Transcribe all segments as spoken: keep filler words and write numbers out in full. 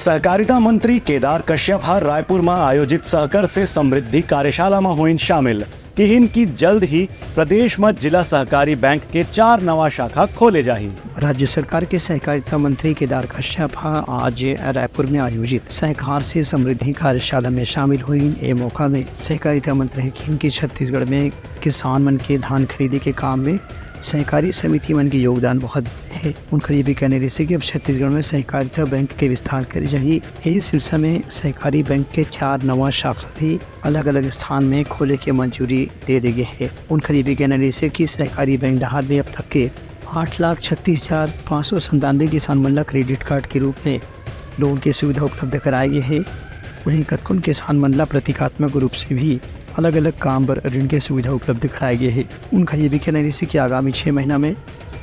सहकारिता मंत्री केदार कश्यप ह रायपुर म आयोजित सहकर से समृद्धि कार्यशाला म होइन शामिल। किहिन कि जल्द ही प्रदेश म जिला सहकारी बैंक के चार नवा शाखा खोले जाही। राज्य सरकार के सहकारिता मंत्री केदार कश्यप ह आज रायपुर में आयोजित सहकार से समृद्धि कार्यशाला में शामिल होइन। ए मौका में सहकारिता मंत्री ह किहिन कि छत्तीसगढ़ में किसान मन के धान खरीदी के काम में सहकारी समिति मन के योगदान बहुत हे। उनकर ये भी कहना रहिसे कि अब छत्तीसगढ़ में सहकारिता बैंक के विस्तार करे जाही। यही सिलसिला में सहकारी बैंक के चार नवा शाखा भी अलग-अलग स्थान में खोले के मंजूरी दे दे गे हे। उनकर ये भी कहना रहिसे कि सहकारी बैंक डहार ले अब तक के आठ लाख छत्तीस हजार पाँच सौ संतानवे किसान मन ला क्रेडिट कार्ड के रूप में लोन के सुविधा उपलब्ध कराए गे हे। वहीं कतकोन किसान मन ला प्रतीकात्मक रूप से भी अलग-अलग काम बर ऋण के सुविधा उपलब्ध कराए गे हे। उनकर ये भी कहना रहिसे कि आगामी छह महीना में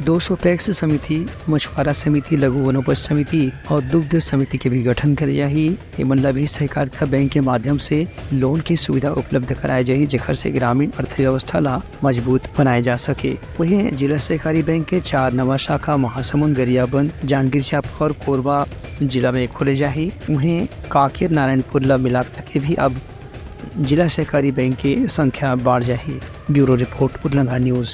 दो सौ पैक्स समिति, मछुआरा समिति, लघु वनोपज समिति और दुग्ध समिति के भी गठन करे जाही। ये मन ला भी सहकारिता बैंक के माध्यम से लोन की सुविधा उपलब्ध कराए जाही, जेकर से ग्रामीण अर्थव्यवस्था ला मजबूत बनाए जा सके। वहीं जिला सहकारी बैंक के चार नवा शाखा महासमुंद, गरियाबंद, जांजगीर चांपा और कोरबा जिला में खोले जाही। वहीं कांकेर नारायणपुर ला मिलाकर के भी अब जिला सहकारी बैंक के संख्या बढ़ जाही। Bureau report, Udlanga news.